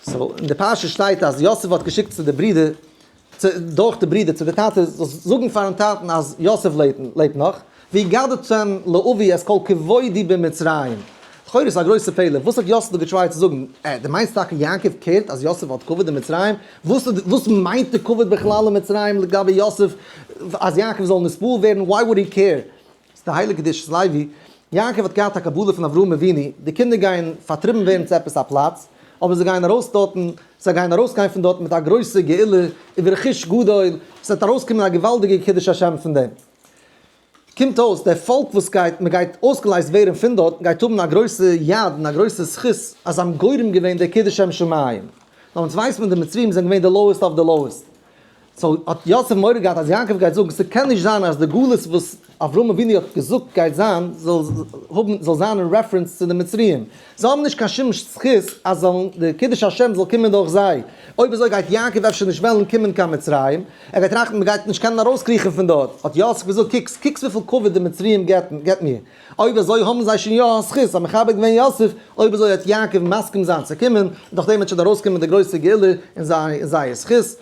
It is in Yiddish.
So אין די פרשה שטייט אז יוסף האט געשיקט צו די ברידער, צו דורך די ברידער צו די טאטע, זאל זאגן פארן טאטן אז יוסף לעבט נאך, והגדתם לאבי את כל כבודי במצרים. לכאורה איז א גרויסע פעלער, וואס האט יוסף דא גע try ט צו זאגן? אה, דו מיינסט טאקע יעקב care ט אז יוסף האט כבוד אין מצרים? וואס וואס מיינט די כבוד בכלל אין מצרים לגבי יוסף אז יעקב זאל נתפעל ווערן? Why would he care? ס'איז די הייליגע קדושת לוי, יעקב האט געהאט א קבלה פון אברהם אבינו, די קינדער גייען פארטריבן ווערן צו עפעס א פלאץ, אבער זיי גייען ארויס דארטן, זיי גייען ארויסגיין פון דארטן מיט א גרויסע גאולה וברכוש גדול, ס'וועט ארויסקומען א געוואלדיגע קידוש השם פון דעם. קומט אויס, דער פאלק וואס גייט, מען גייט אויסגעלייזט ווערן פון דארט, גייט האבן א גרויסע יד און א גרויסע זכות אז זיי האבן גורם געווען דער קידוש שם שמים. דעמאלטס ווייסט מען די מצריים זענען געווען די lowest of the lowest. So האט יוסף מורא געהאט אז יעקב גייט זאגן, ס'קען נישט זיין אז די גלות וואס אברהם אבינו האט געזאגט גייט זיין, זאל האבן, זאל זיין אין reference צו די מצריים. זיי האבן נישט קיין שום זכות אז זאלן, די קידוש השם זאל קומען דורך זיי. אויב אזוי גייט יעקב אפשר נישט וועלן קומען קיין מצרים, ער גייט טראכטן מ'גייט נישט קענען ארויסקריכן פון דארט. האט יוסף געזאגט, קוקס, קוקס וויפיל כבוד די מצריים געבט מיר. אויב אזוי האבן זיי שוין יא א זכות, האט מכבד געווען יוסף, אויב אזוי וועט יעקב מסכים זיין צו קומען, דורך דעם וועט שוין ארויסקומען די גרויסע גאולה אין זייער זכות.